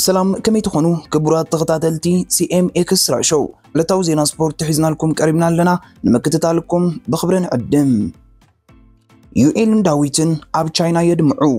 ሰላም፣ ከመይ ትኾኑ ክቡራት ተኸታተልቲ ሲ ኤም ኤክስትራ ሾው? ዕለታዊ ዜና ስፖርት ሒዝናልኩም ቀሪብና ኣለና፣ ንምክትታልኩም ብኽብሪ ንዕድም። ዩኤልን ዳዊትን ኣብ ቻይና የድምዑ።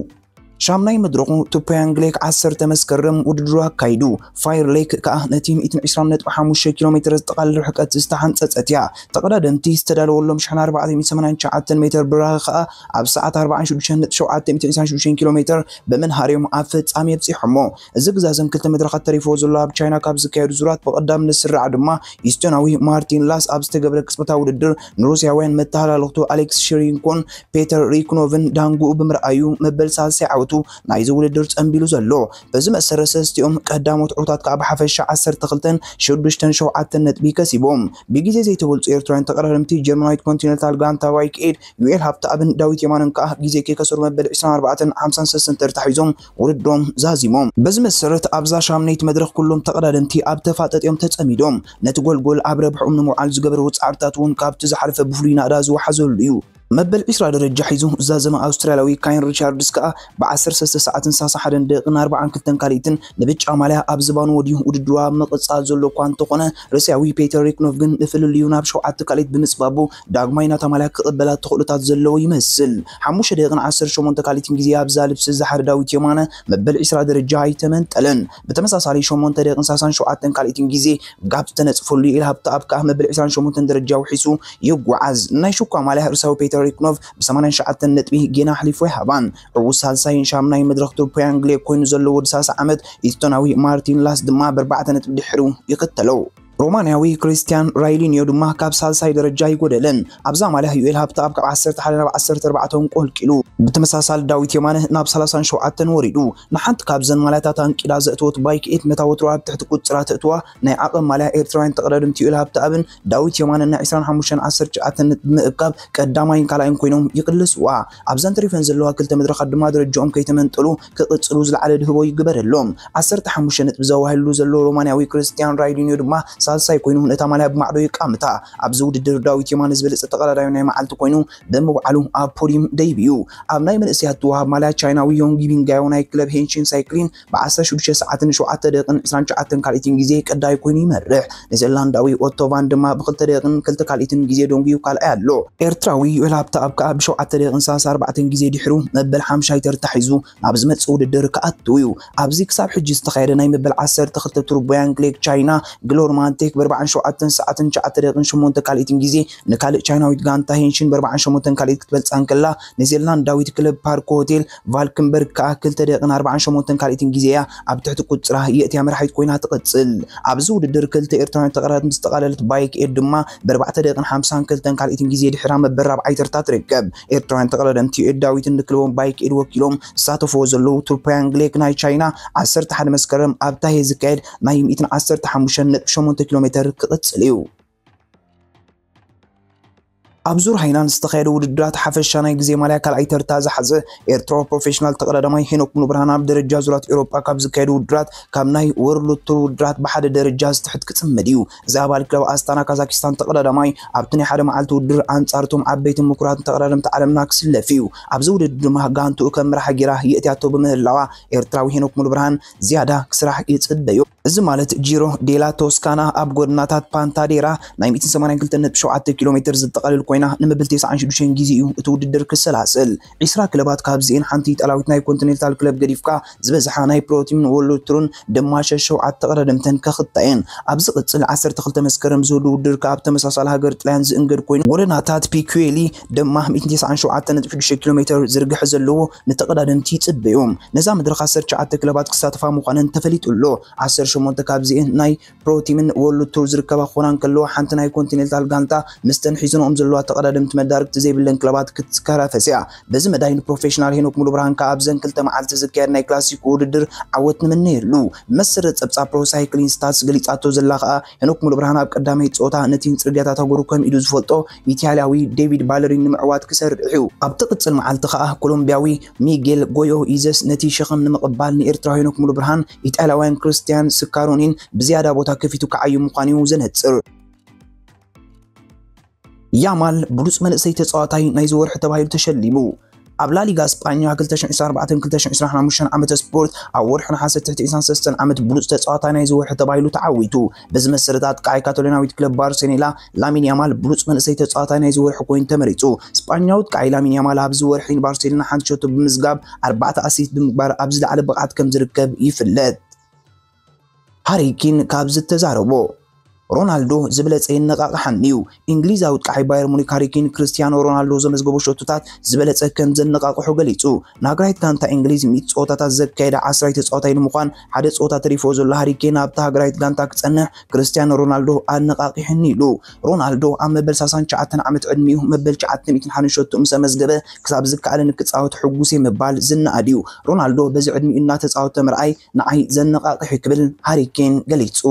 ሻምናይ መድረኹ ቱፖያንግ ሌክ ዓሰርተ መስከረም ውድድሩ ኣካይዱ። ፋየር ሌክ ከኣ ነቲ ሚእትን ዕስራን ነጥቢ ሓሙሽተ ኪሎ ሜትር ዝጠቓልል ርሕቀት ዝተሓንጸጸት እያ። ተቐዳደምቲ ዝተዳለወሎም ሽሕን ኣርባዕተ ሚእትን ሰማንያን ትሽዓተን ሜትር ብራኸ ከኣ ኣብ ሰዓት ኣርባዓን ሽዱሽተን ነጥቢ ሸውዓተ ሚእትን ዕስራን ሽዱሽተን ኪሎ ሜትር ብምንሃር እዮም ኣብ ፍጻሜ ኣብጺሖሞ። እዚ ግዛዘም ክልተ መድረኻት ተሪፍዎ ዘሎ ኣብ ቻይና ካብ ዝካየዱ ዙራት ብቐዳምነት ዝስራዕ ድማ ኢስቶናዊ ማርቲን ላስ ኣብ ዝተገብረ ቅጽበታዊ ውድድር ንሩስያውያን መተሃላለኽቱ ኣሌክስ ሽሪንኮን ፔተር ሪክኖቭን ዳንጉኡ ብምርኣዩ መበል ሳልሳይ ዓወቱ ናይዚ ውድድር ጸንቢሉ ዘሎ። በዚ መሰረት ሰለስቲኦም ቀዳሞት ዕዉታት ከኣ ብሓፈሻ ዓሰርተ ክልተን ሽዱሽተን ሸውዓተን ነጥቢ ከሲቦም። ብግዜ ዘይተበልጹ ኤርትራውያን ተቐዳደምቲ ጀርመናዊት ኮንቲነንታል ጋንታ ባይክ ኤድ ዩኤል ሃብተኣብን ዳዊት የማነን ከኣ ግዜ ከይከሰሩ መበል ዕስራን ኣርባዕተን ሓምሳን ሰለስተን ተርታ ሒዞም ውድድሮም ዛዚሞም። በዚ መሰረት ኣብዛ ሻምነይቲ መድረኽ ኩሎም ተቐዳደምቲ ኣብ ተፋጠጢኦም ተጸሚዶም ነቲ ጎልጎል ኣብ ረብሕኦም ንምውዓል ዝገበርዎ ጻዕርታት እውን ካብቲ ዝሓለፈ ብፍሉይ ናእዳ ዝወሓዘሉ እዩ። መበል ዕስራ ደረጃ ሒዙ ዝዛዘመ ኣውስትራልያዊ ካይን ሪቻርድስ ከኣ ብዓሰርተ ሰለስተ ሰዓትን ሰላሳ ሓደን ደቂቕን ኣርባዓን ክልተን ካልኢትን ንብጫ ማልያ ኣብ ዝባኑ ወዲሁ ውድድሩ ኣብ ምቕጻል ዘሎ እኳ እንተኾነ፣ ሩስያዊ ፔተር ሪክኖቭ ግን ንፍልልዩ ናብ ሸውዓተ ካልኢት ብምጽባቡ ዳግማይ ናታ ማልያ ክቕበላ ተኽእሎታት ዘለዎ ይመስል። ሓሙሽተ ደቂቕን ዓሰርተ ሸሞንተ ካልኢትን ግዜ ኣብዛ ልብሲ ዝሓረ ዳዊት የማነ መበል ዕስራ ደረጃ ኣይተመንጠለን። ብተመሳሳሊ ሸሞንተ ደቂቕን ሰላሳን ሸውዓተን ካልኢትን ግዜ ጋብ ዝተነጽፈሉ ዩኤል ሃብተኣብ ከኣ መበል ዕስራን ሸሞንተን ደረጃ ውሒሱ ይጓዓዝ። ናይ ሽኳ ማልያ ሩስያዊ ፔተር ሪክኖቭ ብሰማንያን ትሽዓተን ነጥቢ ጌና ኣሕሊፉ ኣይሃባን። ዕዉት ሳልሳይን ሻምናይ መድረኽ ቱፖያንግ ሌክ ኮይኑ ዘሎ ወዲ ሰላሳ ዓመት ኢስቶናዊ ማርቲን ላስ ድማ ብኣርባዕተ ነጥቢ ድሕሪኡ ይኽተሎ። ሮማንያዊ ክሪስቲያን ራይሊኒዮ ድማ ካብ ሳልሳይ ደረጃ ኣይጎደለን። ኣብዛ ማልያ ዩኤል ሃብተኣብ ካብ ዓሰርተ ሓደ ናብ ዓሰርተ ኣርባዕተ ቆልቂሉ። ብተመሳሳሊ ዳዊት የማነ ናብ ሰላሳን ሸውዓተን ወሪዱ። ንሓንቲ ካብዘን ማልያታት ኣንቂዳ ዘእተወት ባይክ ኤድ ነታ ወትሩ ኣብ ትሕቲ ቁጽራ ተእትዋ ናይ ዓቐብ ማልያ ኤርትራውያን ተቐዳደምቲ ዩኤል ሃብተኣብን ዳዊት የማነን ናይ ዕስራን ሓሙሽተን ዓሰርተ ትሽዓተ ነጥቢ ብምእካብ ቀዳማይን ካልኣይን ኮይኖም ይቕልስዋ። ኣብዘን ተሪፈን ዘለዋ ክልተ መድረኻት ድማ ደረጃኦም ከይተመንጠሉ ክቕጽሉ ዝለዓለ ድህቦ ይግበረሎም። ዓሰርተ ሓሙሽተ ነጥቢ ዘዋህሉ ዘሎ ሮማንያዊ ክርስቲያን ራይሊኒዮ ድማ ሳልሳይ ኮይኑ ነታ ማልያ ብማዕዶ ይቃምታ። ኣብዚ ውድድር ዳዊት የማነ ዝበለጸ ተቐዳዳሚ ናይ መዓልቲ ኮይኑ ብምውዓሉ ኣብ ፖዲየም ደይብዩ። ኣብ ናይ መንእሰያት ትወሃብ ማልያ ቻይናዊ ዮንግ ቢንጋዮ ናይ ክለብ ሄንሽን ሳይክሊን ብዓሰርተ ሽዱሽተ ሰዓትን ሸውዓተ ደቂቕን ዕስራን ትሽዓተን ካልኢትን ግዜ ቀዳይ ኮይኑ ይመርሕ። ኔዘርላንዳዊ ኦቶ ቫን ድማ ብክልተ ደቂቕን ክልተ ካልኢትን ግዜ ደንጉዩ ካልኣይ ኣሎ። ኤርትራዊ ዮኤል ሃብተኣብ ከኣ ብሸውዓተ ደቂቕን ሰላሳ ኣርባዕተን ግዜ ድሕሩ መበል ሓምሻይ ተርታ ሒዙ ናብ ዝመጽእ ውድድር ክኣትው እዩ። ኣብዚ ክሳብ ሕጂ ዝተኻየደ ናይ መበል ዓሰርተ ክልተ ቱርቦ ያንግ ሌክ ቻይና ግሎር ማንቴክ ብኣርባዓን ሸውዓተን ሰዓትን ትሽዓተ ደቂቕን ሸሞንተ ካልኢትን ግዜ ንካልእ ቻይናዊት ጋንታ ሄንሽን ብኣርባዓን ሸሞንተን ካልኢት ክትበልጻ እንከላ፣ ኔዘርላንዳዊት ክለብ ፓርክ ሆቴል ቫልክንበርግ ከኣ ክልተ ደቂቕን ኣርባዓን ሸሞንተን ካልኢትን ግዜ እያ ኣብ ትሕቲ ቁጽራ የእትያ መራሒት ኮይና ትቕጽል። ኣብዚ ውድድር ክልተ ኤርትራውያን ተቐዳደምቲ ዝተቓለለት ባይክ ኤድ ድማ ብኣርባዕተ ደቂቕን ሓምሳን ክልተን ካልኢትን ግዜ ድሕራ መበል ራብዓይ ተርታ ትርከብ። ኤርትራውያን ተቐዳደምቲ ዩኤል ዳዊትን ንክለቦም ባይክ ኤድ ወኪሎም ዝሳተፍዎ ዘለዉ ቱርፖያንግ ሌክ ናይ ቻይና ዓሰርተ ሓደ መስከረም ኣብ ታሄ ዝካየድ ናይ ሚእትን ዓሰርተ ሓሙሽተን ነጥቢ ሸሞንተ ኪሎ ሜትር ክቕጽል እዩ። ኣብ ዙር ሃይናን ዝተኻየደ ውድድራት ሓፈሻ ናይ ግዜ ማልያ ካልኣይ ተርታ ዝሓዘ ኤርትራዊ ፕሮፌሽናል ተቐዳዳማይ ሄኖክ ሙሉብርሃን ኣብ ደረጃ ዙራት ኤውሮጳ ካብ ዝካየዱ ውድድራት ካብ ናይ ወርልድ ቱር ውድድራት ብሓደ ደረጃ ዝትሕት ክጽመድ እዩ። እዚ ኣባል ክለብ ኣስታና ካዛኪስታን ተቐዳዳማይ ኣብቲ ናይ ሓደ መዓልቲ ውድድር ኣንጻር እቶም ዓበይትን ምኩራትን ተቐዳደምቲ ዓለምና ክስለፍ እዩ። ኣብዚ ውድድር ድማ ጋንትኡ ከም መራሒ ጌራ የእትያቶ ብምህላዋ ኤርትራዊ ሄኖክ ሙሉብርሃን ዝያዳ ክስራሕ ይጽበዮ። እዚ ማለት ጂሮ ዴላ ቶስካና ኣብ ጎደናታት ፓንታዴራ ናይ ሚእትን ሰማንያን ክልተን ነጥቢ ሸውዓተ ኪሎ ሜትር ዝጠቓልል ኮይና ንመበል ተስዓን ሽዱሽተን ግዜ እዩ እቲ ውድድር ክሰላሰል። ዒስራ ክለባት ካብዚኤን ሓንቲ ኢጣልያዊት ናይ ኮንቲኔንታል ክለብ ገዲፍካ ዝበዝሓ ናይ ፕሮቲምን ወርልድ ቱርን ድማ ሸሸውዓተ ተቐዳደምተን ከኽታ እየን። ኣብ ዝቕጽል ዓሰርተ ክልተ መስከረም ዝህሉ ውድድር ከኣ ኣብ ተመሳሳሊ ሃገር ጥልያን ዝእንገድ ኮይኑ ጎደናታት ፒኩዌሊ ድማ ሚእትን ተስዓን ሸውዓተን ነጥቢ ሽዱሽተ ኪሎ ሜትር ዝርግሐ ዘለዎ ንተቐዳደምቲ ይጽበዮም። ነዛ መድረኽ ዓሰርተ ትሽዓተ ክለባት ክሳተፋ ምዃነን ተፈሊጡ ኣሎ። ዓሰርተ ሸሞንተ ካብዚኤን ናይ ፕሮቲምን ወርልድ ቱር ዝርከባ ክኾና እንከለዋ ሓንቲ ናይ ኮንቲኔንታል ጋንታ ምስተን ሒዘንኦም ዘለዋ ተቐዳደምቲ መዳርግቲ ዘይብለን ክለባት ክትከራፈስ እያ። በዚ መዳይ ንፕሮፌሽናል ሄኖክ ሙሉብርሃን ከኣ ኣብዘን ክልተ መዓልቲ ዝካየድ ናይ ክላሲኮ ውድድር ዓወት ንምነየሉ። መሰረት ጸብጻብ ፕሮ ሳይክሊንግ ስታትስ ገሊጻቶ ዘላ ከኣ ሄኖክ ሙሉብርሃን ኣብ ቀዳመይቲ ጸወታ ነቲ ንጽርግያታት ሃገሩ ከም ኢዱ ዝፈልጦ ኢታልያዊ ዴቪድ ባለሪን ንምዕዋት ክሰርሕ እዩ። ኣብ ትቕጽል መዓልቲ ከኣ ኮሎምቢያዊ ሚጌል ጎዮ ኢዘስ ነቲ ሸኽም ንምቕባል ንኤርትራዊ ሄኖክ ሙሉብርሃን ኢጣልያውያን ክርስቲያን ስካሮኒን ብዝያዳ ቦታ ከፊቱ ክዓዩ ምዃኑ እዩ ዘነጽር። ያማል ብሉጽ መንእሰይ ተጻዋታይ ናይዚ ወርሒ ተባሂሉ ተሸሊሙ። ኣብ ላሊጋ ስጳኛ ክልተ ሽሕን ዕስራን ኣርባዕተን ክልተ ሽሕን ዕስራን ሓሙሽተን ዓመተ ስፖርት ኣብ ወርሒ ነሓሰ ትሕቲ ዕስራን ሰለስተን ዓመት ብሉጽ ተጻዋታይ ናይዚ ወርሒ ተባሂሉ ተዓዊቱ። በዚ መሰረት ኣጥቃዓይ ካታሎናዊት ክለብ ባርሴሎና ላሚን ያማል ብሉጽ መንእሰይ ተጻዋታይ ናይዚ ወርሒ ኮይኑ ተመሪጹ። ስጳኛዊ ኣጥቃዓይ ላሚን ያማል ኣብዚ ወርሒ ንባርሴሎና ሓንቲ ሸቶ ብምዝጋብ ኣርባዕተ ኣሲስት ብምግባር ኣብ ዝለዓለ ብቕዓት ከም ዝርከብ ይፍለጥ። ሃሪ ኬን ካብ ዝተዛረቦ፣ ሮናልዶ ዝበለጸ የነቓቕሓኒ እዩ። እንግሊዛዊ ኣጥቃዓይ ባየር ሙኒክ ሃሪ ኬን ክርስቲያኖ ሮናልዶ ዘመዝገቦ ሸቶታት ዝበለጸ ከም ዘነቓቕሖ ገሊጹ። ንሃገራዊት ጋንታ እንግሊዝ ሚእቲ ጸወታታት ዘካየደ ዓስራይ ተጻዋታይ ንምዃን ሓደ ጸወታ ተሪፎ ዘሎ ሃሪ ኬን ኣብታ ሃገራዊት ጋንታ ክጸንሕ ክርስቲያኖ ሮናልዶ ኣነቓቒሕኒ ኢሉ። ሮናልዶ ኣብ መበል ሰላሳን ትሽዓተን ዓመት ዕድሚኡ መበል ትሽዓተ ሚእትን ሓደን ሸቶ ምስ ኣመዝገበ ክሳብ ዝከኣለኒ ክጻወት ሕጉስ እየ ምባል ዝነኣድ እዩ። ሮናልዶ በዚ ዕድሚኡ እናተጻወተ ምርኣይ ንዓይ ዘነቓቕሕ እዩ ክብል ሃሪ ኬን ገሊጹ።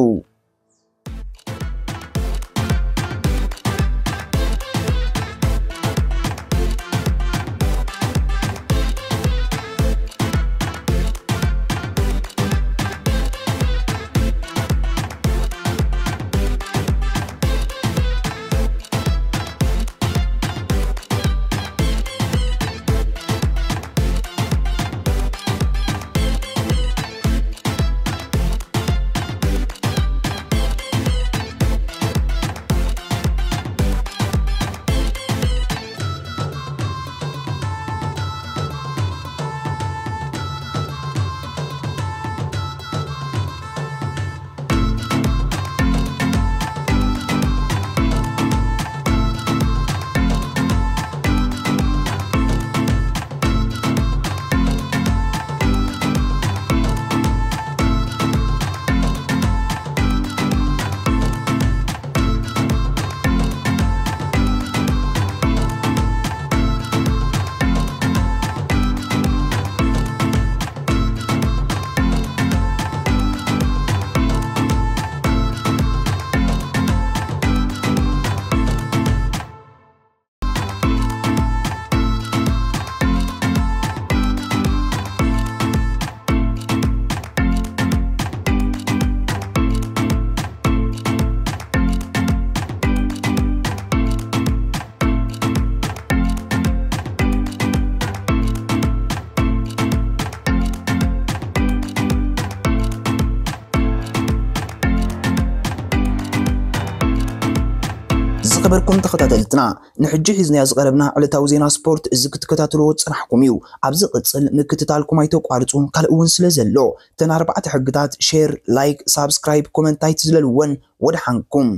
ዝኸበርኩም ተኸታተልትና፣ ንሕጂ ሒዝናዮ ዝቐረብና ዕለታዊ ዜና ስፖርት እዚ ክትከታተልዎ ዝጸናሕኩም እዩ። ኣብ ዝቕጽል ምክትታልኩም ኣይተቋርጹ፣ ካልእ እውን ስለ ዘሎ፣ እተን ኣርባዕተ ሕግታት ሼር፣ ላይክ፣ ሳብስክራይብ፣ ኮመንት ኣይትዝለልወን። ወደሓንኩም።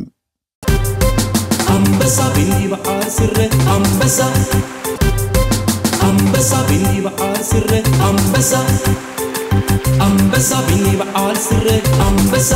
ኣንበሳ ቢኒ በዓል ስረ ኣንበሳ፣ ኣንበሳ ቢኒ በዓል ስረ ኣንበሳ፣ ኣንበሳ ቢኒ በዓል ስረ ኣንበሳ።